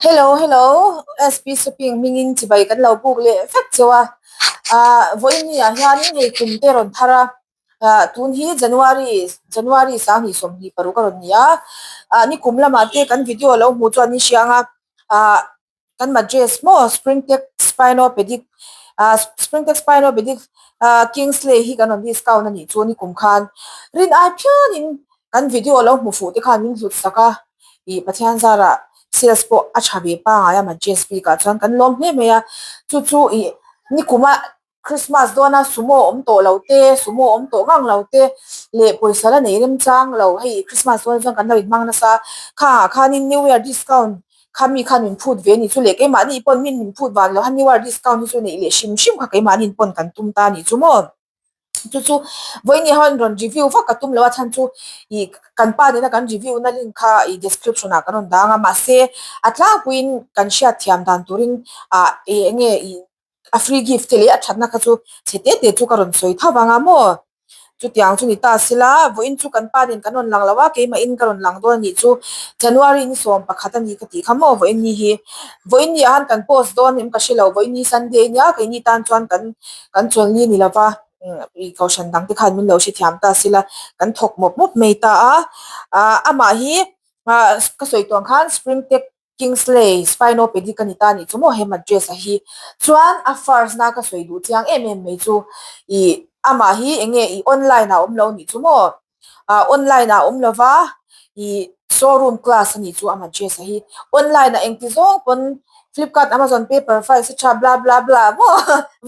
Hello hello SP shopping hmingin chibai kan lo buk leh vek cheu a ah vawiin ah hianin hei kum te a rawn thar a ah tun hi January January 2026 a rawn ni a ah nikum lamah te kan video lo hmuh chuan ni hriang a ah. Kan madress maw Springtech Spinopedic ah Springtech Spinopedic ah Kingsley hi kan rawn discount a nih chu nikum khan rin ai phianin kan video lo hmu fuh te khan min hlut sak a ih Pathian zarah sales pawh a tha ve pangai a madress bikah chuan kan lawm hle mai a chu chu ih nikuma Christmas dawna sumo awm tawh lo te, sumo awm tawh ngang lo te leh pawisa la nei remchang lo hei Christmas dawn chuan kan lo inhmang nasa khangah khanin New Year discount kha mi khan min phut ve a ni chu leh keimahni pawn min min phut van lo a New Year discount hi chu neih leh hrim hrim kha keimahni pawn kan tum ta a nih chu maw. Chu chu vawiin hian rawn review vak ka tum lo a chhan chu ih kan pa nena kan review na link kha ih description ah kan rawn dang a mahse a tlangpuiin kan hriatthiam dan turin ah eng nge ih A free gift te leh a thatna kha chu chhe te te chu ka rawn sawi tho vang a maw? Chutiang chu ni ta sila, vawiin chu kan pa nen kan rawn lang lo a, keimahin ka rawn lang dawn a nih chu. January ni 11 a ni ka tih kha maw vawiin ni hi. Vawiin ni ah han kan post dawn em ka hre lo, vawiin ni Sunday nia keini tan chuan kan kan chawlni ni lova, ih kohhran dang te khan min lo hrethiam ta sila, kan thawk mawp mawp mai ta a. Ah amah hi ah ka sawi tawh ang khan spring tech Kingsley, Spinopedic a ni ta nih chu maw he mattress a hi. Chuan a first na ka sawi duh chiang em em mai chu ih amah hi eng nge ih online ah a awm lo nih chu maw ah online ah a awm lo va ih showroom class a nih chu a mattress a hi. Online ah engti zawng pawn Flipkart, Amazon, paper files a tha bla bla bla maw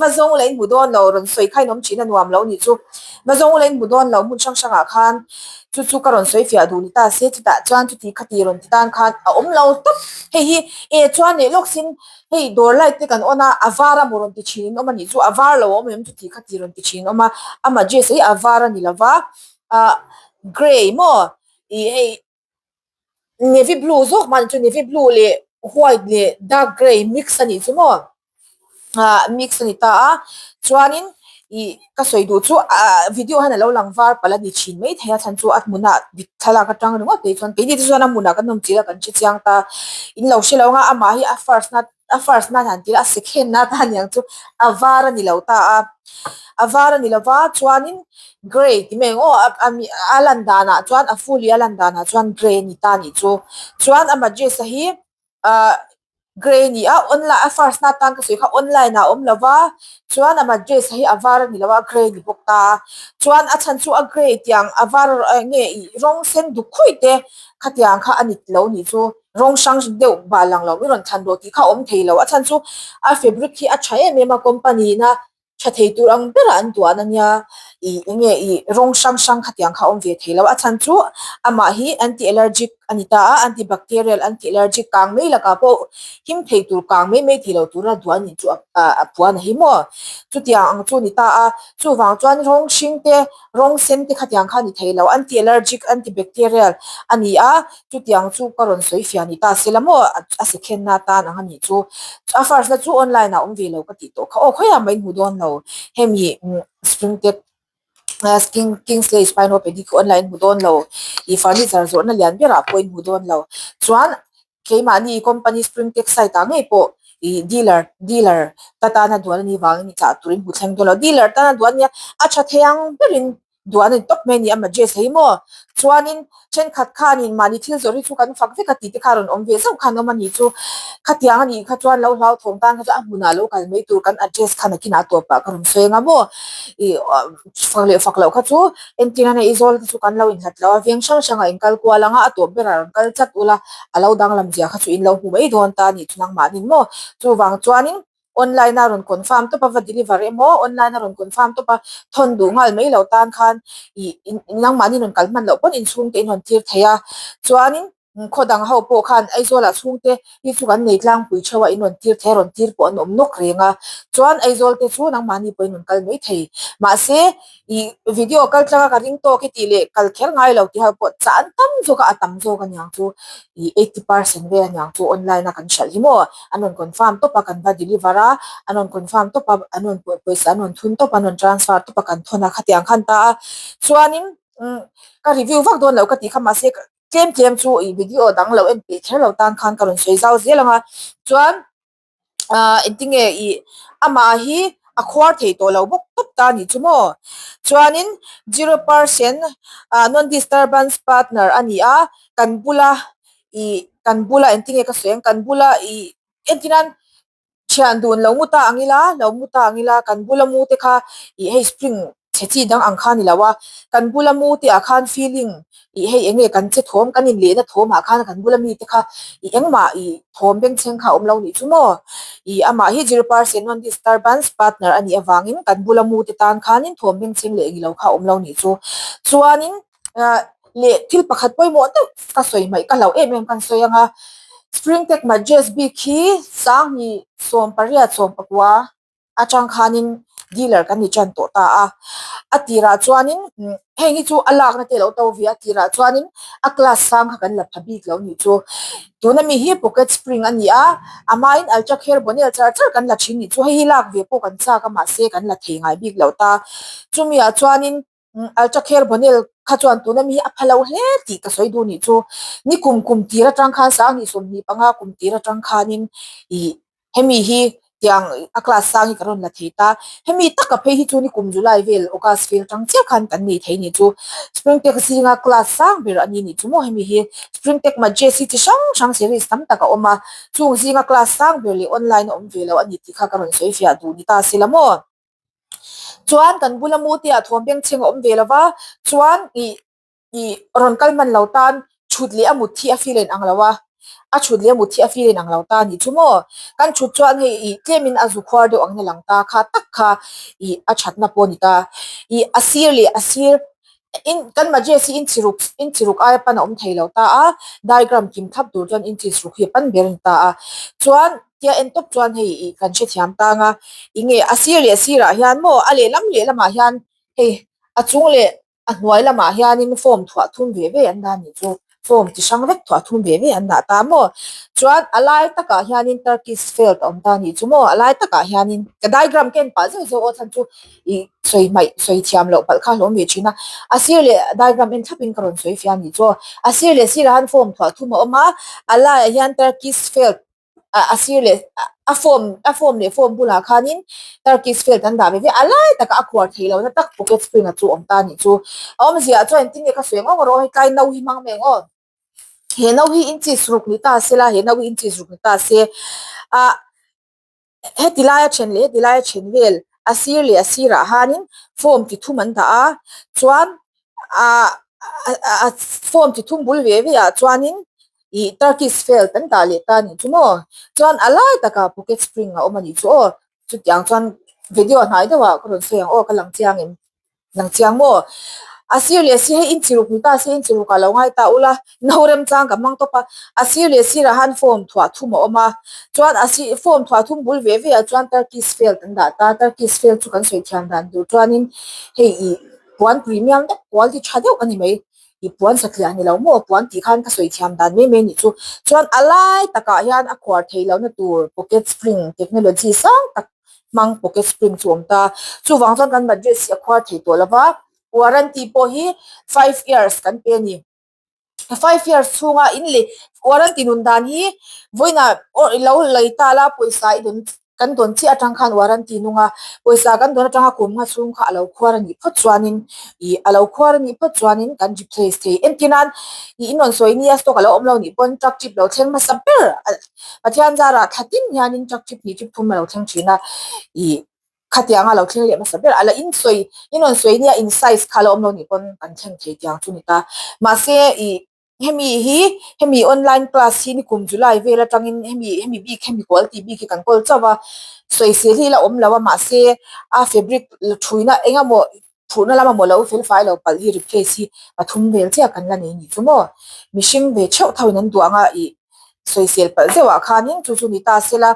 va zawng leh in hmu dawn lo rawn sawi kha in awm thin a nuam lo nih chu. Va zawng leh in hmu dawn lo hmun hrang hrang ah khan Chu chu ka rawn sawi fiah duh ni ta se, chutah chuan chuti khati rawn ti tan khan a awm lo tawp. Hei hi e chuan leh lawk sin hei dawr light te kan on a, a var a maw rawn ti thin in awm a nih chu, a var lo a awm em chuti khati rawn ti thin in awm a, amah dress hi a var a ni lo va, ah grey maw ih hei navy blue zawk mah ni chu navy blue leh white leh dark grey mix a nih chu maw. ah mix a ni ta a chuanin ih ka sawi duh chu ah video hian alo lang var palh a ni thin maithei a chhan chu a hmunah dik thlalak atang ringawt te chuan keini te chuan a hmunah kan awm chilh a kan hre chiang ta in lo hre lo ang a amah hi a first na a first na han tih a second na atan aniang chu a var a ni lo ta a a var a ni lo va chuanin grey ti mai ang aw a lan danah chuan a fully a lan danah chuan grey a ni ta a nih chu chuan a mattress a hi ah grey a ni a online a first na atan ka sawi kha online ah a awm lo va chuan a mattress hi a var a ni lo a grey a ni bawk ta a chuan a chhan chu a grey tiang a var eng nge ih rawng sen duk khawi te khatiang kha a ni lo nih chu rawng hrang deuh bal ang lo i rawn thlan rawh tih kha a awm thei lo a chhan chu a fabric hi a tha em em a company in a tha thei tur ang berah an duan a nia ih eng nge ih rawng hrang hrang khatiang kha a awm ve thei lo a chhan chu amah hi anti allergic a ni ta a anti bacterial anti allergic kang mai lakah pawh him thei tur kang mai mai thei lo tura duan nih chu a puan a hi maw chutiang ang chu a ni ta a chuvang chuan rawng hring te rawng sen te khatiang kha a ni thei lo anti allergic anti bacterial a ni a Chutiang chu ka rawn sawi fiah ni ta se la maw a second na atan ang a nih chu. A first na chu online ah awm ve lo ka tih tawh kha aw khawiah mah in hmu dawn lo. Hemi Springtech Kingsley Spinopedic khi online in hmu dawn lo. Ih furniture zawrhna lian berah pawh in hmu dawn lo. Chuan keimahni company Springtech site ah ngei pawh ih dealer dealer ta tana duan a nih vangin i chah tur in hmu thleng dawn lo. Dealer tana duan nia a tha thei ang berin Duan a ni tawp mai a ni a Majesh hei maw? Chuanin thenkhat khanin mahni thil zawrh hi chu kan fak vek a tih te kha rawn awm ve zauh khan awm a ni chu. Khatiang a nih kha chuan lo hlauthawng tan kha chuan a hmunah lo kal mai tur kan address kha nakinah a tawpah ka rawn sawi anga maw? Ih fak leh fak loh kha chu entir a nei zawl te chu kan lo inhlat lo a, veng hrang hrangah in kal kual anga a tawp berah rawn kal chat ula a lo danglam zia kha chu in lo hmu mai dawn ta a nih chu nangmahnin maw? Chuvang chuanin Online a rawn confirm tawp a va deliver emaw online a rawn confirm tawp a thawn duh nghal mai lo tan khan ih nangmahni rawn kal hman loh pawn inchhungte in rawn tir thei a chuanin khaw dang ho pawh khan Aizawl ah chhungte hi chu kan nei tlangpui theuh a in rawn tir thei a rawn tir pawh an awm nawk reng a chuan Aizawl te chu nangmahni pawh in rawn kal mai thei mahse Ih video kal tlang a ka ring tawk i tih leh kal kher ngai lo tih ho pawh chah an tam zawk a, a tam zawk aniang chu ih 80% vel aniang chu online a kan hralh hi maw an rawn confirm tawp a kan va deliver a an rawn confirm tawp a an rawn pawisa an rawn thun tawp a an rawn transfer tawp a kan thawn a khatiang khan ta a chuanin umm ka review vak dawn loh ka tih kha mahse. Tlem tlem chu ih video dang lo en peih kher lo tan khan ka rawn sawi zau zel ang a chuan ah engtinge ih amah hi a khuar thei tawh lo bawk tawp ta a nih chu maw chuanin zero percent ah non disturbance partner a ni a kan bula ih kan bula engtinge ka sawi ang kan bula ih entirnan. Thian dun lo ngut a ang ila, lo ngut a ang ila, kan bula mu te kha ih hei spring chhe chi dang ang kha ni lo a, kan bula mu te ah khan feeling ih hei eng nge kan che thawm kan inlehna thawm ah khan kan bula mi te kha ih engmah ih thawm bengchheng kha a awm lo nih chu maw? Ih amah hi zero percent non disturbance partner a nih avangin kan bula mu te tan khanin thawm bengchheng leh engilo kha a awm lo nih chu. Chuanin leh thil pakhat pawimawh deuh ka sawi hmaih ka hlauh em em kan sawi ang a, Spring Tech Mattress bik hi 2018 19 atang khanin dealer kan ni tan tawh ta a, a tirah chuanin heng hi chu a lakna te a lo to ve a, a tirah chuanin a class sang kha kan la pha bik lo nih chu, tuna mi hi pocket spring a ni a, a hmain ultra kher bonel char char kan la thin nih chu, hei hi lak ve pawh kan chak a mahse kan la thei ngai bik lo ta, chumi ah chuanin. Ultra Kher Bonel kha chuan tuna mi hi a pha lo hle tih ka sawi duh nih chu. Ni kum kum tir atang khan 2025 kum tir atang khanin ih hemi hi tiang a class sang hi ka rawn la thei ta. Hemi taka phei hi chu ni kum July vel August vel atang chiah khan kan nei thei nih chu. Spring Tech zinga class sang ber a ni nih chu maw hemi hi. Spring Tech Majes hi chi hrang hrang series tam tak a awm a, chung zinga class sang ber leh online a awm ve lo a ni tih kha ka rawn sawi fiah duh ni ta se la maw. Chuan kan bula mu te ah thawm bengchheng a awm ve lo va, chuan ih ih rawn kal hman lo tan thut leh a mut hi a feel a inang lo a, a thut leh a mut hi a feel a inang lo ta a nih chu maw? Kan thut chuan hei ih tlemin a zu khuar deuh ang in a lang ta kha tak kha ih a thatna pawh a ni ta. Ih a sir leh a sir in kan majes hi inchi ruk inchi ruk aia pan a awm thei lo ta a, diagram kim thlap tur chuan inchi ruk hi a pan ber a ni ta a, chuan. Tia en tawp chuan hei ih kan hrethiam tang a, eng nge a sir leh sirah hian maw a lehlam lehlamah hian hei a chung leh a hnuai lamah hianin form thuah thum ve ve an dah a nih chu, form chi hrang vek thuah thum ve ve an dah ta maw chuan a lai takah hianin Turkish felt a awm ta a nih chu maw a lai takah hianin ka diagram ka en pah zeuh zeuh aw chhan chu ih sawi hmaih sawi thiam loh palh kha a hlawm ve thin a, a sir leh diagram en thlapin ka rawn sawi fiah a nih chu aw, a sir leh sirah hian form thuah thum a awm a, a laiah hian Turkish felt. a sir leh a form a form leh form bulah khanin turkish felt an dah ve ve a lai takah a khuar theih lohna tak pocket spring a chu awm ta anih chu a awmzia ah chuan engtin nge ka sawi ang erawh hei tlai no hi hmang mai ang aw he no hi inches ruk ni ta se la he no hi inches ruk ni ta se ah heti laia then leh heti laia then vel a sir leh a sirah hanin form ti thum an dah a chuan ah a form ti thum bul ve ve ah chuanin ih turkish felt an dah leh ta a nih chu maw chuan a lai takah pocket spring a awm a nih chu aw chutiang chuan video hnai deuh ah ka rawn sawi ang aw ka lang chiang em lang chiang maw a sir leh sir hei inchi ruk ni ta se inchi ruk ah lo ngai ta ula no remchang ka hmang tawp a a sir leh sir ah han form thuah thum a awm a chuan a sir form thuah thum bul ve ve ah chuan turkish felt an dah ta turkish felt chu kan sawi thiam dan tur chuanin hei ih puan premium deuh quality tha deuh a ni mai. I puan satliah ni lo maw? Puan tih khan ka sawi thiam dan mai mai nih chu. Chuan a lai takah hian a khuar theih lohna tur pocket spring technology sang tak hmang pocket spring chu a awm ta. Chuvang chuan kan mattress hi a khuar thei tawh lo va, warranty pawh hi five years kan pe a ni. Five years chhunga in lei warranty nun dan hi vawiinah lo lei ta la pawisa i dawn Kan dawn chiah atang khan warranty nung a, pawisa kan dawn atanga kum nga chhung kha a lo khuar a nih phawt chuanin ih a lo khuar a nih phawt chuanin kan replace thei. Entir nan ih in rawn sawi nia stock a lo awm lo nih pawn truck trip lo thleng hmasa ber Pathian zarah thla tin hianin truck trip hnih trip thum a lo thleng thin a, ih khatiang a lo thleng leh hmasa ber a la in sawi in rawn sawi nia in size kha a lo awm lo nih pawn kan thleng thei tiang chu ni ta. Mahse ih. Hemi hi hemi online class hi nikum July vel atangin hemi hemi bik hemi kual tih bik hi kan kawl chauh a, sawisel hi la awm lo a mahse a fabric thuina eng emaw phurhna lam emaw lo fel fai lo palh hi replace hi pathum vel chiah kan la nei nih chu maw mihring ve theuh theuh in an duh ang a ih sawisel palh zeuh ah khanin chu chu ni ta sela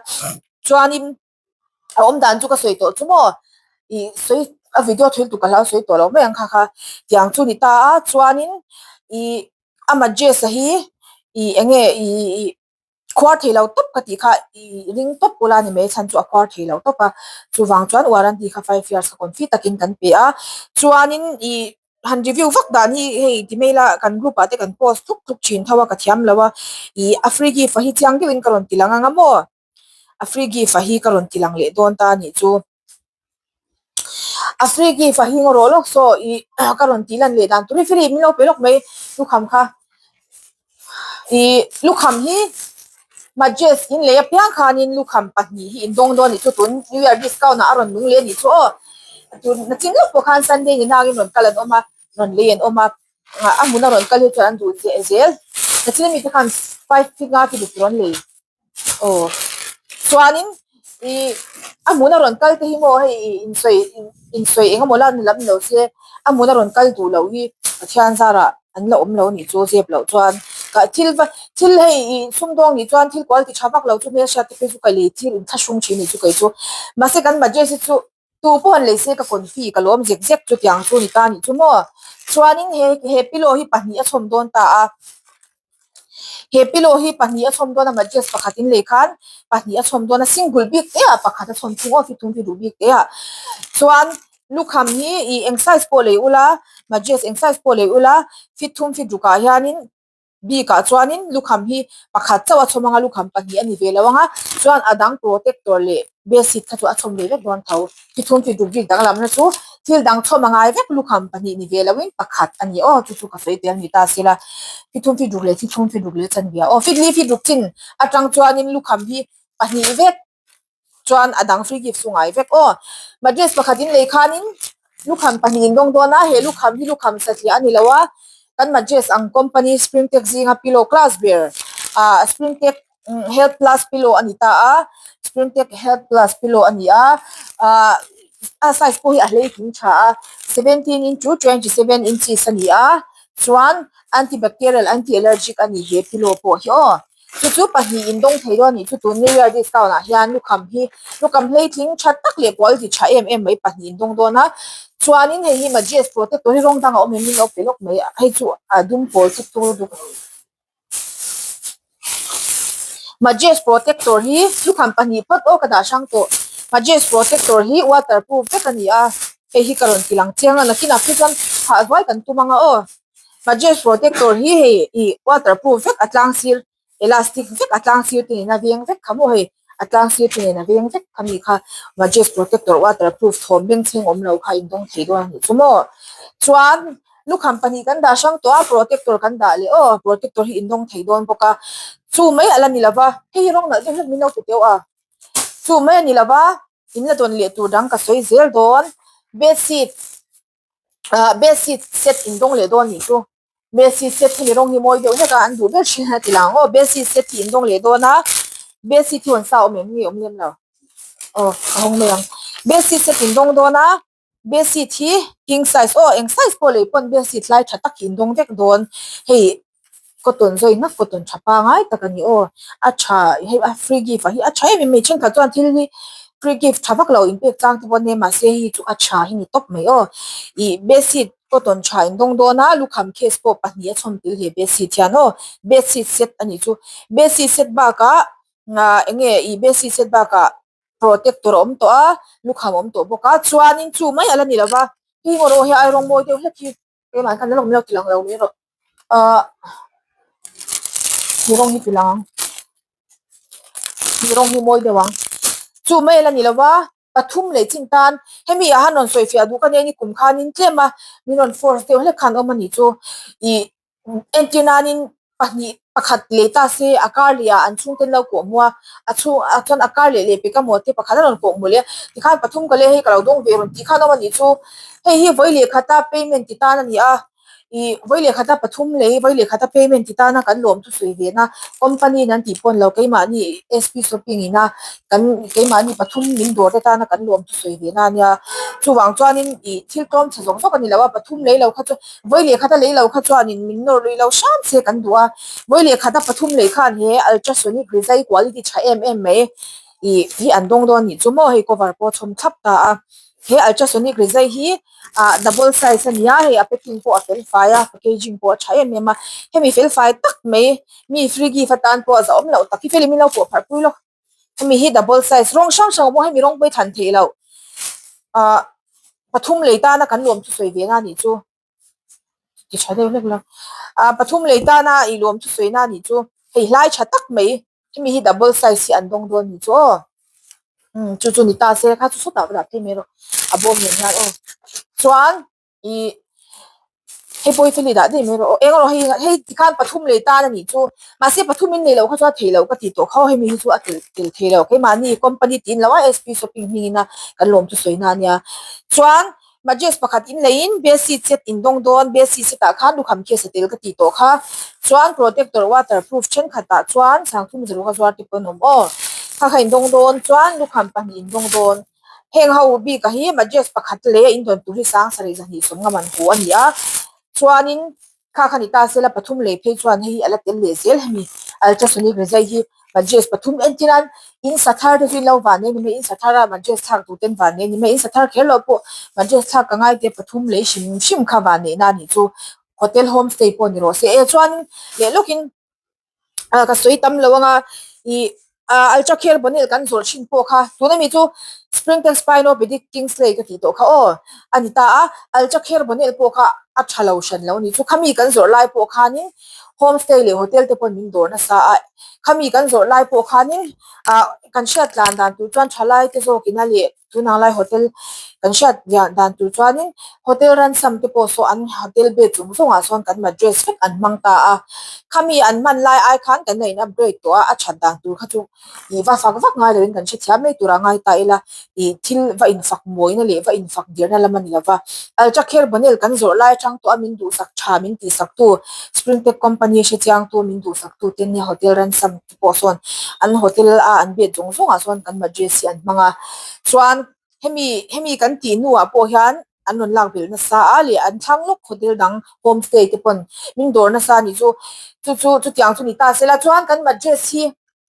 chuanin. A awm dan chu ka sawi tawh chu maw ih sawi a video thil tur ka hlau sawi tawh lo mai ang kha kha tiang chu ni ta a chuanin ih a mattress a hi ih eng nge ih khuar thei lo tawp ka tih kha ih ring tawp ula ni mai chhan chu a khuar thei lo tawp a chuvang chuan warranty kha five years kha confi takin kan pe a chuanin ih. han review vak dan hi hei ti mai ila kan group ah te kan post tluk tluk thin tho a ka thiam lo a ih a free gift a hi chiang deuhin ka rawn ti lang ang a maw a free gift a hi ka rawn ti lang leh dawn ta a nih chu a free gift a hi ngaw rawh lawk saw ih ka rawn tih lan leh dan tur hi free min lo pe lawk mai lukham kha. Ih lukham hi mattress in lei apiang khanin lukham pahnih hi in dawng dawn a nih chu tun new year discount ah a rawn nung leh a nih chu aw tun nachin lawk pawh khan sunday ni hnangin rawn kal an awm a rawn lei an awm a a hmuna rawn kal hi chuan an duh zeh zel nachin ami te khan five nga te dik tur an lei. Aw chuanin ih a hmuna rawn kal te hi maw hei ih insawi insawi eng emaw lan lam ni lo se a hmuna rawn kal duh loh hi Pathian zarah an la awm lo a nih chu zep loh chuan ka thil va thil hei ih sumdawng nih chuan thil kual ti tha vak lo chu hmelhriat te phei chu ka lei thil inthlahrung thin a nih chu kei chu mahse kan budget hi chu. Tu pawh han lei se ka confi ka lawm zek zek chutiang chu ni ta nih chu maw. Chuanin he he pillow hi pahnih a chhawm dawn ta a. He pillow hi pahnih a chhawm dawn a mattress pakhat in lei khan pahnih a chhawm dawn a single bik te ah pakhat a chhawm thung aw fithum hi duh bik te ah. Chuan lukham hi ih eng size pawh lei ula mattress eng size pawh lei ula fithum fit rukah hianin Bikah chuanin lukham hi pakhat chauh a chhawm anga lukham pahnih a ni ve lo anga chuan a dang protector leh bedsheet kha chu a chhawm ve vek dawn tho. Thithum chi duk bik danglamna chu thil dang chhawm a ngai vek lukham pahnih ni ve loin pakhat a ni aw chu chu ka sawi tel ni ta sela thithum chi duk leh thithum chi duk leh chanve aw fitli fit ruk chin atang chuanin lukham hi pahnih vek chuan a dang free gift chu ngai vek aw mattress pakhat in lei khanin lukham pahnih in dawng dawn a he lukham hi lukham satliah a ni lo a kan mattress ang company springtech zinga pillow class ber ah springtech health plus pillow a ni ta a springtech health plus pillow a ni a ah a size pawh hi a hleitling tha a 17 into 27 inches a ni a chuan anti bacterial anti allergic a ni he pillow pawh hi aw. Chu chu pahnih in dawng thei dawn a nih chu tun New Year discount ah hian lukham hi lukham hleitling tha tak leh quality tha em em mai pahnih in dawng dawn a chuanin hei hi Majes protector hi rawng dang a awm em min lo pe lawk mai hei chu a dum pawl chu tur duk Majes protector hi lukham pahnih phawt aw ka dah hrang tawh Majes protector hi waterproof vek a ni a hei hi ka rawn ti lang chiang a nakinah phei chuan phah zuai kan tum ang a aw. Majes protector hi hei ih waterproof vek a tlang sir elastic vek a tlang sir te nen a veng vek kha maw hei a tlang sir te nen a veng vek kha mi kha Majes protector waterproof thawm bengchheng awm lo kha in dawng thei dawn a nih chu maw chuan lukham pahnih kan dah hrang tawh a protector kan dah leh aw protector hi in dawng thei dawn bawk a chu mai a la ni lova hei hi rawng nalh deuh hlek min lo ti teuh a chu mai a ni lova in la dawn leh tur dang ka sawi zel dawn bedsheet. ah bedsheet set in dawng leh dawn nih chu bedsheet set hi mi rawng hi mawi deuh hlek a an duh ber thin a ti lang aw bedsheet set hi in dawng leh dawn a bedsheet hi rawn sa awm em nge awm lem lo aw a hawng mai ang bedsheet set in dawng dawn a bedsheet hi king size aw eng size pawh lei pawn bedsheet lai tha tak hi in dawng vek dawn hei cotton zawi ngak cotton tha pangai tak a ni aw a tha hei a free gift ah hi a tha em em mai thenkhat chuan thil hi free gift tha vak lo in pek chang te pawh an nei a mahse hei chu a tha hi ni tawp mai aw ih bedsheet cotton tha in dawng dawn a lukham case pawh pahnih a chhawm tel he bedsheet hian aw bedsheet set a nih chu bedsheet set bakah ah eng nge ih bedsheet set bakah protector a awm tawh a lukham a awm tawh bawk a chuanin chu mai a la ni lo va heng erawh hi ai rawng mawi deuh hlek hi. Keimah khan lawm lo ti lang lo mai rawh ahh ni rawng hi ti lang ang ni rawng hi mawi deuh ang chu mai la ni lova pathum leh chin tan hemi ah han rawn sawi fiah duh ka nia ni kum khanin tlem a min rawn force deuh hlek khan awm a nih chu ih entir nanin pahnih pakhat leh ta se a kar leh ah an chhungte an lo kawh hmu a a chhung ah chuan a kar leh leh pek amaw te pakhat a rawn kawh hmu leh a tikhan pathum ka leh hei ka lo dawng ve rawn tih khan awm a nih chu hei hi vawi leh khata payment ti tan a ni a ih vawi leh khata pathum leh vawi leh khata payment ti tana kan lawm chu sawi ve na company in an tih pawn lo keimahni S P shopping in a kan keimahni pathum min dawr te tana kan lawm chu sawi ve na a nia chuvang chuanin ih thil tlawm chhe zawk zawk a ni lo a pathum lei lo kha chu. Vawi leh khata lei lo kha chuanin min nawr lui lo hram se kan duh a, vawi leh khata pathum lei khan he ultrasonic rizai quality tha em em mai ih hi an dawng dawn nih chu maw hei cover pawh a chhawm thlap ta a, he ultrasonic rizai hi ah double size a ni a, hei a packing pawh a fel fai a packaging pawh a tha em em a, hemi fel fai tak mai mi free gift atan pawh a zahawm loh tak hi felin min lo pawh pharh pui lawk. Hemi hi double size rawng hrang hrang a awm a hemi rawng pawh hi thlan theih loh ah pathum lei tana kan lawm chu sawi ve na a nih chu. Ti tha deuh hlek la. Ah pathum lei tana ih lawm chu sawi na anih chu hei hlai tha tak mai hemi hi double size hi an dawng dawn anih chu aw. Umm chu chu ni ta se kha chu sawtah va dah phei mai rawh a bawm nen hian aw. Chuan ih hei pawh hi feli dah daih mai rawh aw eng erawh hei hei tikhan pathum lei tan anih chu mahse pathum in nei loh kha chuan a theih loh ka tih tawh kha aw hemi hi chu a tel tel thei lo keimahni company tiin lo a SP shopping hmingin a kan lawm chu sawi na ania chuan Majes pakhat in leiin basic set in dawng dawn basic set ah khan lukham khi a sa tel ka tih tawh kha chuan protector waterproof thenkhat ah chuan sangthum zaruk a zuar te pawh an awm aw kha kha in dawng dawn chuan lukham pahnih in dawng dawn. Heng ho bik ah hi Majes pakhat leh in dawn tur hi sang sarih zahnih sawm nga man hu a ni a, chuanin kha kha ni ta sela pathum lei phei chuan hei hi a la tel leh zel hemi ultrasonic rizai hi Majes pathum entir an in sa thar te chu in lo van nei ni mai in sa thar a Majes thlak tur ten van nei ni mai in sa thar kher loh pawh Majes thlak ka ngai te pathum lei hrim hrim kha van neih na a nih chu hotel homestay pawh ni rawh se e chuanin leh lawkin ah ka sawi tam lo anga ih ah ultra care bonel kan zawrh thin pawh kha tuna mi chu spring tech spinopedic kingsley ka tih tawh kha aw a ni ta a ultra care bonel pawh kha a tha lo hran lo a ni chu khami kan zawrh lai pawh khanin homestay leh hotel te pawh min dawr nasa a khami kan zawrh lai pawh khanin ah kan hriat tlan dan tur chuan thalai te zawkin a leh. Tunah lai hotel kan hriat lian dan tur chuanin hotel ransom te pawh saw an hotel bed zawng zawngah sawn kan mattress vek an hmang ta a, khami an hman lai ai khan kan la in upgrade tawh a, a that dan tur kha chu ih va fak vak ngai loin kan hrethiam mai turah ngai ta ila ih thil va infak mawina leh va infak dirna lam a ni lova, ultra care bonel kan zawrh lai atang tawh a min duhsak tha min tihsak tu springtech company hrechiang tu min duhsak tu te nia hotel ransom te pawh sawn an hotel a an bed zawng zawngah sawn kan mattress hi an hmang a chuan hemi hemi kan tih hnuah pawh hian an rawn lak belh nasa a leh an thlang lawk hotel dang homestay te pawn min dawr nasa a nih chu chu chu chutiang chu ni ta se la chuan kan mattress hi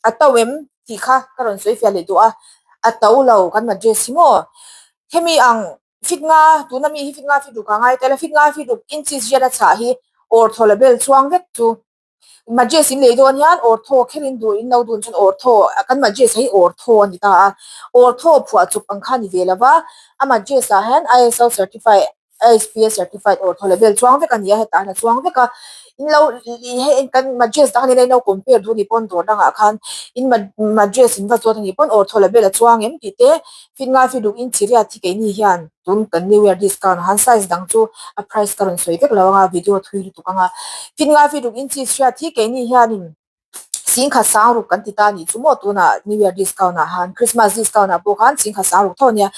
a to em tih kha ka rawn sawi fiah leh duh a a to lo kan mattress hi maw hemi ang fit nga tuna mi hi fit nga fit ruk a ngai tel a fit nga fit ruk inches riat a chhah hi awrthaw la bel chuang vek chu. Mattress in lei dawn hian ortho kher in duh in lo dun chuan ortho kan mattress hi ortho a ni ta a ortho phuah chawp ang kha a ni ve lo va a mattress ah hian ISO certified ISPS certified ortho level chuang vek a ni a hetah hian a chuang vek a in lo hei kan mattress dang nena in lo compare duh a nih pawn dawr dangah khan in mattress in va zawt a nih pawn ortho level a chuang em tih te fit ngai fit ruk in chiriat hi keini hian. Tun kan new year discount ah han size dang chu a price ka rawn sawi vek lo anga video thui lutuk anga fit ngai fit ruk inches hriat hi keini hianin singkhat sang ruk kan ti ta anih chu maw tunah new year discount ah han christmas discount ah pawh khan singkhat sang ruk tho ania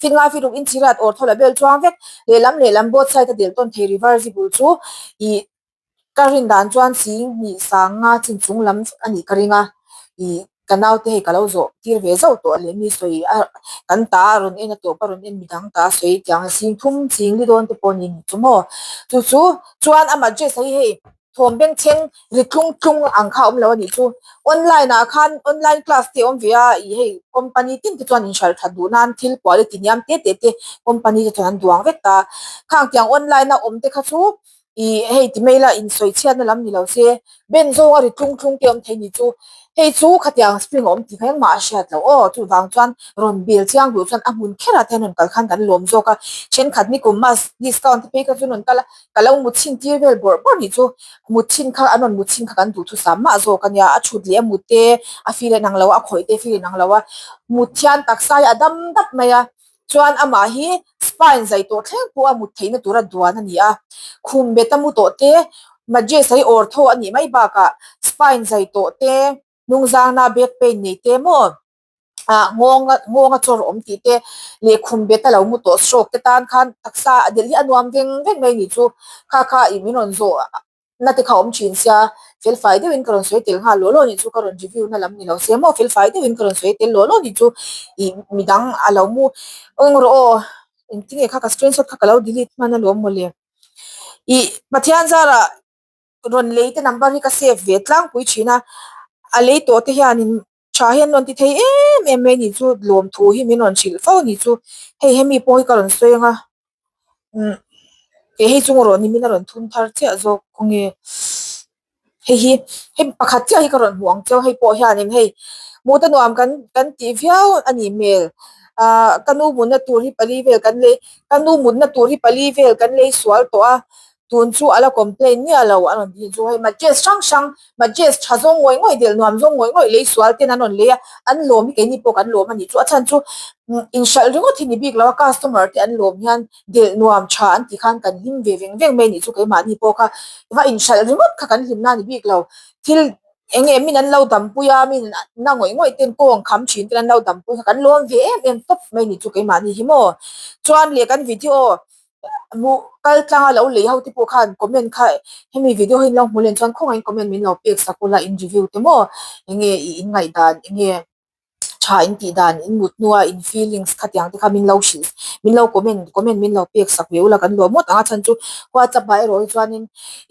fit ngai fit ruk inch riat awr thaw la bel chuang vek lehlam lehlam both side a delh tawn thei reversible chu ih Ka rin dan chuan sing hnih sang nga chin chung lam a nih ka ring a, ih ka naute hei ka lo zawh tir ve zauh tawh leh mi sawi a kan ta a rawn en a tawp a rawn en midang ta a sawi tiang sing thum ching li dawn te pawh a ni chu maw chu chu chuan amah dress hi hei thawm bengchheng ri tlung tlung ang kha a awm lo a nih chu online ah khan online class te a awm ve a ih hei company tin te chuan inhralh that duh nan thil quality hniam te te te company te chuan an duang vek ta khang tiang online a awm te kha chu. Ih hei ti mai la insawi chhiatna lam ni lo se ben zawng a ri tlung tlung te awm thei ni chu hei chu khatiang spring a awm tih kha engmah a hriat loh aw chuvang chuan rawn bel chiang duh chuan a hmun kherah te hian rawn kal khan kan lawm zawk a thenkhat ni kum mas discount te phei kha chu rawn kal a ka lo mut chhin tir vel bawrh bawrh ni chu mut chhin kha an rawn mut chhin kha kan duhthusam mah zawk a nia a thut leh a mut te a feel a inang lo a a khawih te a feel a inang lo a mut hian taksa hi a dam dap mai a. Chuan amah hi spine zai tawh thleng pawh a mut theihna tura duan a ni a, khum bet a mu tawh te, mattress hi awr tho a nih mai bakah spine zai tawh te, hnungzangna back pain nei te maw ah nghawng nghawng a chawr awm tih te leh khum bet a lo mu tawh stroke te tan khan taksa a delh hi a nuam veng veng mai a nih chu kha kha ih min rawn zawh na te kha awm thin sia felfai deuhin ka rawn sawi tel nghal law law nih chu ka rawn review na lam ni lo se maw felfai deuhin ka rawn sawi tel law law nih chu ih midang a lo mu awng rawh aw engtin nge kha ka screenshot kha ka lo delete hman alawm mawle ih Pathian zarah rawn lei te number hi ka save ve tlangpui thin a a lei tawh te hianin Tha hian rawn ti thei em em mai nih chu lawmthu hi min rawn hrilh fo nih chu hei hemi pawh hi ka rawn sawi ang a umm kei hei chung rawh nimin a rawn thun thar chiah zawk khawnge hei hi hei pakhat chiah hi ka rawn hmuh ang cheu hei pawh hianin hei mut a nuam kan kan tih viau a nih hmel ah ka nu mutna tur hi pali vel kan lei ka nu mutna tur hi pali vel kan lei sual tawh a. Tun chu a la complain miah lo a rawn ti chu hei mattress hrang hrang mattress tha zawng ngawih ngawih delh nuam zawng ngawih ngawih lei sual ten an rawn lei a an lawm hi keini pawh kan lawm a nih chu a chhan chu inhralh ringawt hi ni bik lo a customer te an lawm hian delh nuam tha an tih khan kan hlim ve veng veng mai a nih chu keimahni pawh kha va inhralh ringawt kha kan hlim na a ni bik lo thil eng nge min an lo dampui a min na ngawih ngawih ten kawng kham thin ten an lo dampui kha kan lawm ve em em tawp mai a nih chu keimahni hi maw chuan leh kan video hmuh kal tlanga lo lei ho te pawh khan comment kha hemi video hi in lo hmu len chuan khawngaihin comment min lo pek sak ula in review te maw enge ih in ngaih dan enge tha in tih dan in mut hnua in feelings khatiang te kha min lo hrilh min lo comment comment min lo pek sak ve ula kan lawm ngawt ang a chhan chu whatsapp ah erawh hi chuanin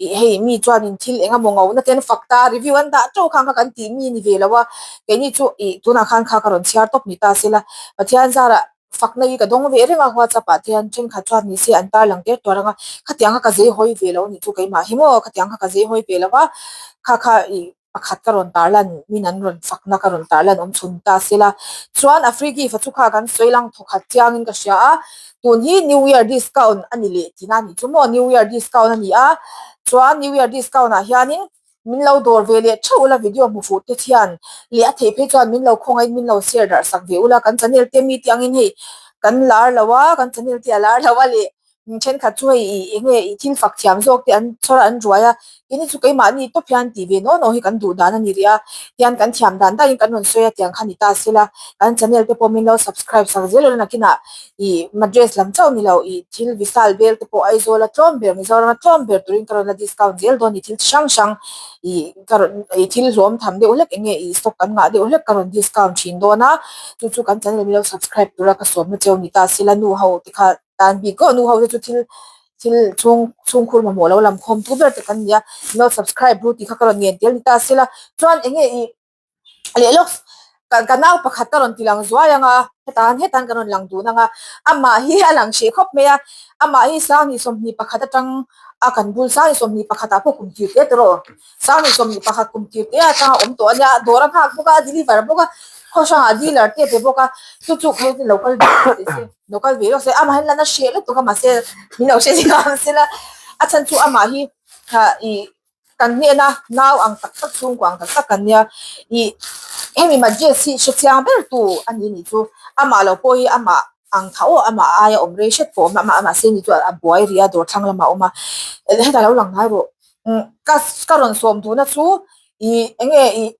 ih hei mi chuanin thil eng emaw ngauhna te an fak ta review an dah teuh khang kha kan tih mi ni ve lo a keini chu ih tunah khan kha ka rawn chhiar tawp ni ta se la Pathian zarah Fakna hi ka dawng ve reng a, WhatsApp ah te hian thenkhat chuan ni se an tarlang der tuar ang a, khatiang kha ka zei hawi ve lo anih chu keimah hi maw, khatiang kha ka zei hawi ve lo va, kha kha ih pakhat ka rawn tarlan min an rawn fakna ka rawn tarlan awm chhun ta se la, chuan a free gift a chu kha kan sawi lang thawkhat chiangin ka hria a, tun hi new year discount a ni leh tihna a nih chu maw, new year discount a ni a, chuan new year discount ah hianin. Min lo dawr ve leh theuh ula video hmu fuh te thian leh a theih phei chuan min lo khawngaih min lo share darh sak ve ula kan channel te mi te angin hei kan lar lo a kan channel te a lar lo a leh thenkhat chu hei ih eng nge ih thil fak thiam zawk te an chhawr a an ruai a keini chu keimahni tawp hian tih ve naw naw hi kan duh dan a ni rih a tian kan thiam dan dahin kan rawn sawi a tiang kha ni ta se la kan channel te pawh min lo subscribe sak zel ula nakinah ih madras lam chauh ni lo ih thil vishal bel te pawh Aizawl a tlawm ber Mizoram a tlawm ber turin ka rawn la discount zel dawn a ni thil chi hrang hrang ih ka rawn ih thil hlawm tham deuh hlek eng nge ih stock kan ngah deuh hlek ka rawn discount thin dawn a chu chu kan channel milo subscribe tura ka sawmna cheu ni ta sela nu ho te kha tan bik aw nu ho te chu thil thil chhung chhungkhur mamawh lo lam khawm tu ber te kan ni a milo subscribe ru tih kha ka rawn ngen tel ni ta sela chuan eng nge ih leh lawk ka nau pakhat ka rawn ti lang zuai ang a hetan hetan kan rawn lang dun ang a amah hi a lang hreh khawp mai a amah hi sanghnih 21 atang a kan bul sanghnih 21 ah pawh kum tir te tawh sanghnih 21 kum tir te atang a awm tawh a nia dawr a nghak bawk a a deliver bawk a khaw hrangah dealer te a pe bawk a chu chu kha lo kal ve teh se lo kal ve lawk se amah hian lan a hreh lutuk a mahse min lo hre zing ang sela a chhan chu amah hi ih Kan hnena nau ang tak tak chhungkua ang tak tak kan nia ih hemi Majes hi hre chiang ber tu a ni nih chu amah lo pawh hi amah ang tha aw amah aia awm rei hret pawh a awm a amah mahse ni chu a buai rih a dawr thlang lamah a awm a hetah lo lang ngai rawh ka ka rawn sawm duhna chu ih enge ih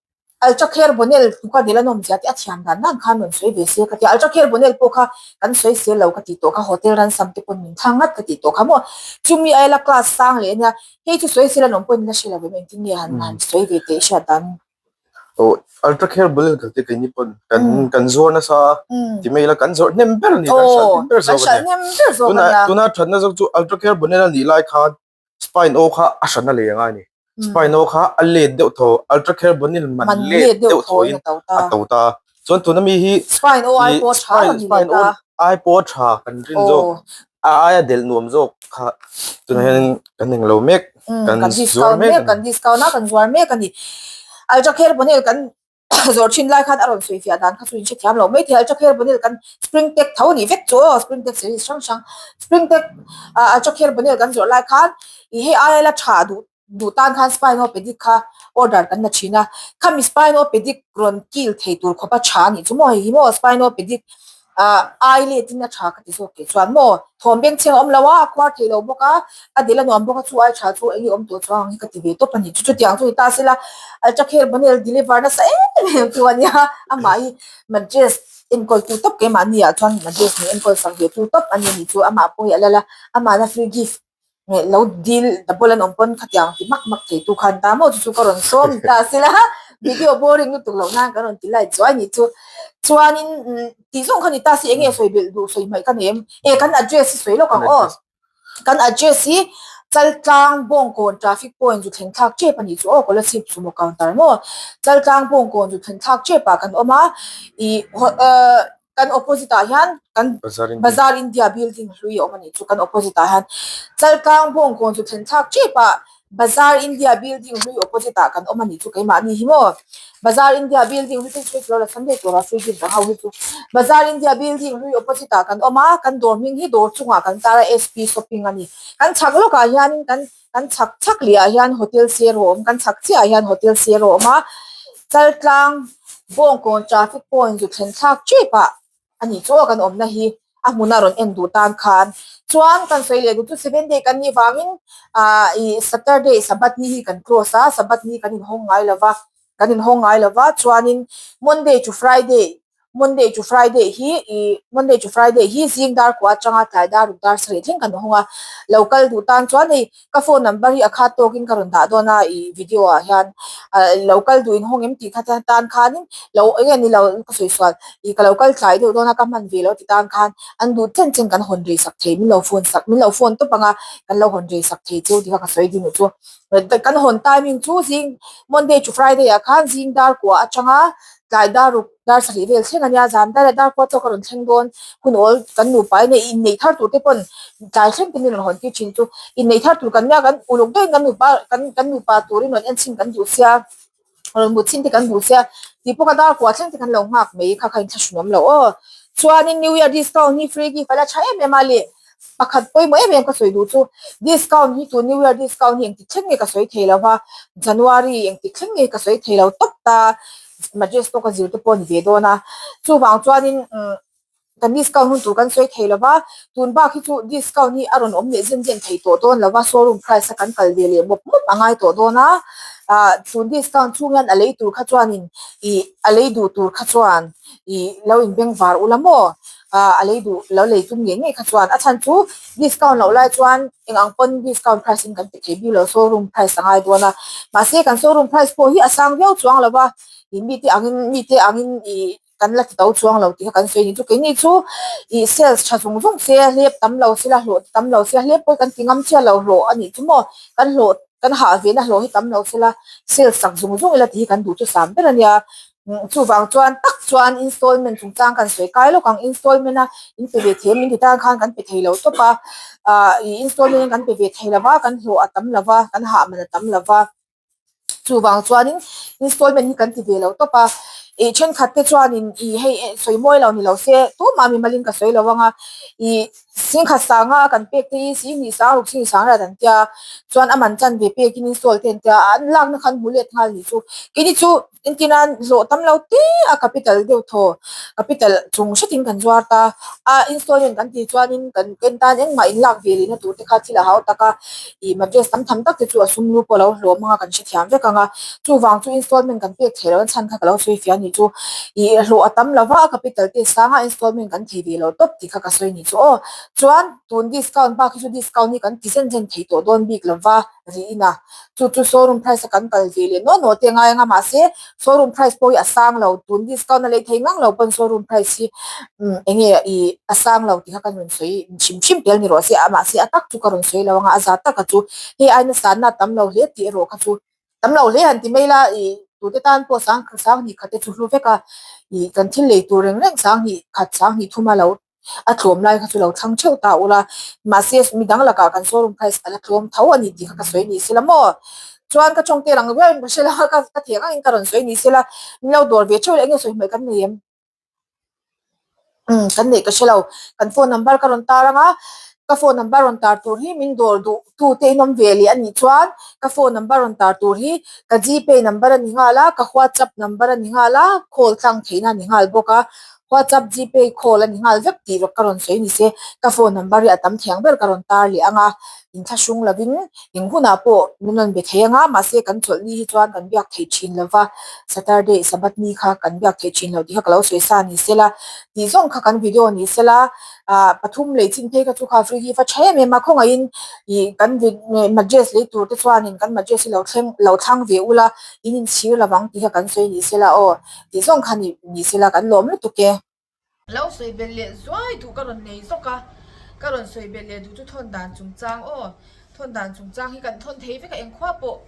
Ultra Care Bonel tluka dil a nawm zia te a thiam dan dan khan rawn sawi ve se ka ti a, Ultra Care Bonel pawh kha kan sawi sel lo ka tih tawh kha hotel ransom te pawn min thlang ngat ka tih tawh kha maw chumi aia la class sang leh ania hei chu sawi sel a nawm pawhin la hre lo em engtin nge han han sawi ve teh i hriat dan. Aw Ultra Care Bonel kal te keini pawn kan kan zuar nasa ti mai ila kan zawrh hnem ber a ni kan hralh hnem ber zawk a ni tuna tuna thatna zawk chu Ultra Care Bonel a nih lai khan Spine aw kha a hran a lei angai a ni. Spine aw kha a let deuh thaw, ultra care bonil man let deuh thaw in a to ta. Chuan tuna mi hi Spine aw ai pawh tha a ni leh ta. Ai pawh tha kan rin zawk. A aia delh nuam zawk kha tunah hian kan englo mek, kan zuar mek. Kan discount a, kan zuar mek a ni. Ultra care bonil kan zawrh thin lai khan a rawn sawi fiah dan kha chu in hrethiam lo mai thei a, ultra care bonil kan spring tech tho a nih vek chu aw spring tech series hrang hrang spring tech ah ultra care bonil kan zawrh lai khan ih hei aia la tha duh duh tan khan spinopedic kha order kan la thin a khami spinopedic rawn kil thei tur khawp a tha a nih chu maw hei hi maw spinopedic ah ai let in a tha ka ti zawk tih chuan maw thawm beng chheng a awm lo a a khuar thei lo bawk a a dil a nuam bawk a chu ai tha chu eng nge awm tawh chuang ang hi ka ti ve tawp a ni chu chutiang chu ni ta sela ultra care bonel deliver nasa em em chu a nia amah hi mattress enkawl tu tawp keimahni ah chuan mattress nih enkawl sak ve tu tawp a ni anih chu amah pawh hi a lal a amahna free gift Nge lo dil double an awm pawn khatiang ti mak mak thei tu khan ta maw chu chu ka rawn sawm ta sela video boring lutuk loh nan ka rawn ti light zuai ni chu chuanin tih zawng kha ni ta si enge sawi belh duh sawi hmaih ka nei em e kan address hi sawi lawk ang aw kan address hi Chaltlang Bawngkawn traffic point zu thleng thlak tep a nih chu aw Kolasib sumo counter maw Chaltlang Bawngkawn zu thleng thlak tep ah kan awm a ih Kan opposite ah hian kan Bazar India building hlui a awm a nih chu kan opposite ah hian Chaltlang Bawngkawn chu thlen thlak tep ah. Bazar India building hlui opposite ah kan awm a nih chu keimahni hi maw Bazar India building hlui chu sawi la Sunday tur ah free gift dang ho hi chu Bazar India building hlui opposite ah kan awm a kan dawr hming hi dawr chungah kan tar a SP shopping a ni kan chhak lawkah hianin kan kan chhak chhak leh ah hian hotel sero a awm kan chhak chiah ah hian hotel sero a awm a Chaltlang Bawngkawn traffic point zu thlen thlak tep ah. A nih chu aw kan awmna hi a hmuna rawn en duh tan khan chuan kan sawi leh duh chu seven day kan nih vangin ah ih saturday sabbath ni hi kan close a sabbath ni kan inhawng ngai lo va kan inhawng ngai lo va chuanin monday to friday monday to friday hi ih monday to friday hi zing dar kua atanga tlai dar ruk dar sarih thleng kan hawng a lo kal duh tan chuan hei Ka phone number hi a khat tawkin ka rawn dah dawn a ih video ah hian ah lo kal duh in hawng em tih kha tan khanin lo eng nge ni lo ka sawi sual ih ka lo kal tlai deuh dawn a ka hman ve lo ti tan khan an duh chen chen kan hawn rei sak thei min lo phone sak min lo phone tawp ang a kan lo hawn rei sak thei cheu tih kha ka sawi ding chu kan hawn timing chu zing monday to friday ah khan zing dar kua atanga tlai dar ruk. Dar sarih vel thleng a nia, zan daih a dar kua chawk a rawn thleng dawn. Hun awl kan nupa in inneih thar tur te pawn tlai thleng te min rawn hawn tir thin chu inneih thar tur kan nia kan uluk deuhin kan nupa kan kan nupa turin rawn en chhin kan duh sia, rawn mut chhin te kan duh sia tih pawh kha dar kua thleng te kan lo nghak mai kha kha inthlahrun awm lo aw. Chuanin New Year discount hi free gift a la tha em em a le. Pakhat pawimawh em em ka sawi duh chu discount hi tun New Year discount hi engtik thleng nge ka sawi thei lo va, January engtik thleng nge ka sawi thei lo tawp ta, Madras pawh ka zir te pawh a ni ve dawn a, chuvang chuanin umm kan discount hun tur kan sawi thei lo va, tun bak hi chu discount hi a rawn awm leh zen zen thei tawh dawn lo va, showroom price a kan kal ve leh mawp mawp a ngai tawh dawn a, ah tun discount chhung hian a lei tur kha chuanin ih a lei duh tur kha chuan ih lo inbengvar ula maw. ah a lei duh lo lei tum ngei ngei kha chuan a chhan chu discount loh lai chuan eng ang pawn discount price in kan pe thei bik lo showroom price a ngai dawn a mahse kan showroom price pawh hi a sang viau chuang lo va ih mite angin mite angin ih kan la ti to chuang lo tih kha kan sawi a ni chu keini chu ih sales tha zung zung se hlep tam lo sela hlawh tam lo sela hlep pawh kan ti ngam chiah lo hlawh a nih chu maw kan hlawh kan hah ve na hlawh hi tam lo sela sales sak zung zung ila tih hi kan duh chu sam ber a nia. Chuvang chuan tak chuan installment chungchang kan sawi kai lawk ang installment a in pe ve thei min ti tan khan kan pe thei lo tawp a ah ih installment in kan pe ve thei lo va kan hlawh a tam lo va kan hah man a tam lo va chuvang chuanin installment hi kan ti ve lo tawp a ih thenkhat te chuanin ih hei sawi mawi lo ni lo se tumah mimalin ka sawi lo ang a ih singkhat sanga kan pek te hi sihnih sang ruk sihnih sang riat an tia chuan a man chan ve pekin install te an tia an lakna khan hmu let nghal ni chu keini chu. Engtin a hlawh tam lo te a capital deuh thaw capital chung hretin kan zuar ta a installment kan tih chuanin kan ken tan engmah in lak ve lehna tur te kha thil a hau tak a ih mattress tam tham tak te chu a sum lu pawh a lo hlawm ang a kan hrethiam vek ang a chuvang chu installment kan pek theih loh a chhan kha ka lo sawi fiah a nih chu ih hlawh a tam lo va a capital te sang a installment kan thei ve lo tawp tih kha ka sawi a nih chu aw chuan tun discount bak hi chu discount hi kan ti zen zen thei tawh dawn bik lo va. Riin a, chu chu showroom price a kan kal ve leh nuah nuah te ngai ang a, mahse showroom price pawh hi a sang lo, tun discount a lei thei ngang lo pawn showroom price hi umm eng nge ih a sang lo tih kha ka rawn sawi hrim hrim tel ni rawh se a, mahse a tak chu ka rawn sawi lo ang a, a zat taka chu hei aina sanna tam lo hle tih erawh kha chu tam lo hle han ti mai la ih tute tan pawh sang sang hnih khat te chu hlu vek a, ih kan thil lei tur reng reng sang hnih khat sang hnih thum a lo. a tlawm lai kha chu lo thlang theuh ta ula mahse midang lakah kan showroom price a la tlawm tho a ni tih kha ka sawi ni sela maw chuan ka tawng tel ang viau in ka hre la ka ka theng angin ka rawn sawi ni sela min lo dawr ve theuh leh enge sawi hmel kan nei em umm kan neih ka hre lo kan phone number ka rawn tar ang a ka phone number rawn tar tur hi min dawr duh tu te in awm ve leh a nih chuan ka phone number rawn tar tur hi ka gpay number a ni nghal a ka whatsapp number a ni nghal a call tlang theihna a ni nghal bawk a. WhatsApp, Gpay call a ni nghal vek tih ka rawn sawi ni se, ka phone number hi a tam thiang ber ka rawn tar leh ang a, inthlahrung lovin eng hunah pawh min rawn be thei ang a, mahse kan chawlh ni hi chuan kan biak theih thin lo va, Saturday, Sabbath ni kha kan biak theih thin lo tih kha ka lo sawi sa ni se la, tih zawng kha kan video ni se la, ah pathum lei chin phei kha chu kha free gift a tha em em a, khawngaihin ih kan madress lei tur te chuanin kan madress hi lo thleng lo thlang ve ula, in inchhir lovang tih kha kan sawi ni se la aw. Tih zawng kha ni ni sela kan lawm lutuk e. Lo sawi belh leh zuai duh ka rawn nei zawk a, ka rawn sawi belh leh duh chu thawn dan chungchang aw, thawn dan chungchang hi kan thawn thei vek a engkhua pawh.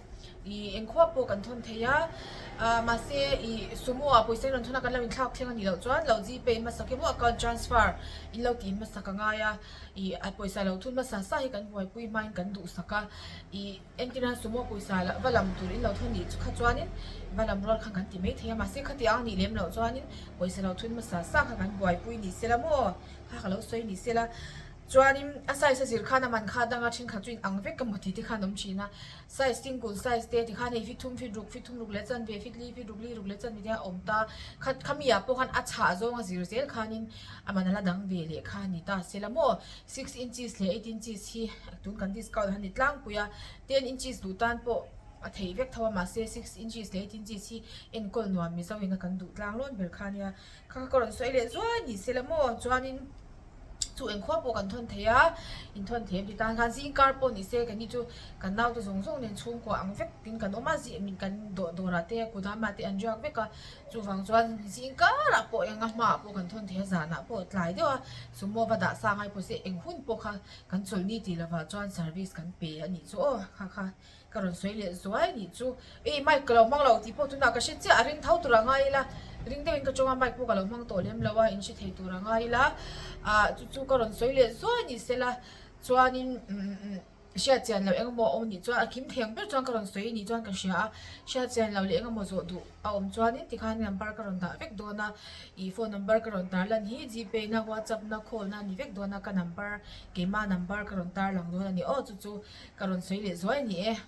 Ih engkhua pawh kan thawn thei a, ah mahse ih sumo ah pawisa in rawn thawn a kan lo inthlak thleng a nih loh chuan lo gpay hmasak emaw account transfer in lo tih hmasak a ngai a, ih a pawisa lo thun hmasa sa hi kan buaipui hmain kan duhsak a, ih entirna sumo pawisa lah va lam tur in lo thawn nih kha chuanin va lam rual khan kan ti mai thei a, mahse khatiang a nih lem loh chuanin pawisa lo thun hmasa sa kha kan buaipui ni sela maw kha ka lo sawi ni sela. Chuanin a size a zir khan a man kha a dang a thenkhat chu in ang vek ka maw tih te khan awm thin a, size single size te tikhan hei fit thum fit ruk fit thum ruk leh chanve fit li fit ruk li ruk leh chanve te a awm ta, khat khami ah pawh khan a chhah zawng a zir zel khanin a man a la dang ve leh kha a ni ta sela maw six inches leh eight inches hi tun kan discount han ni tlangpui a, ten inches duh tan pawh a theih vek tho a mahse six inches leh eight inches hi enkawl nuam mizo in a kan duh tlang lawn ber kha ania. Kha ka rawn sawi leh zuai ni se la maw chuanin chu engkhua pawh kan thawn thei a inthawn thei ti tan khan zing kar pawh ni se keini chu kan naute zawng zawng nen chhungkua ang vek tin kan awm a zih min kan dawh dawrah te kudamah te an riak vek a chuvang chuan zing karah pawh enga hmaah pawh kan thawn thei a zanah pawh tlai deuh a sumo va dah sa ngai pawh se eng hun pawh kha kan chawlhni tih lovah chuan service kan pe a nih chu aw kha kha. Ka rawn sawi leh zuai anih chu. Ei mic ka lo hmang lo tih pawh tunah ka hre chiah a ring tho tur a ngai ila ring deuhin ka tawng a mic pawh ka lo hmang tawh lem lo a in hre thei tur a ngai ila ah chu chu ka rawn sawi leh zuai ni sela chuanin umm hriat chian loh engemaw a awm anih chuan a kim thei ang ber chuan ka rawn sawi anih chuan ka hria a hriat chian loh leh engemaw zawh duh a awm chuanin tikhan number ka rawn dah vek dawn a ih phone number ka rawn tar lan hi gpay na whatsapp na call na a ni vek dawn a ka number keimah number ka rawn tar lang dawn a ni aw chu chu. Ka rawn sawi leh zuai a ni e.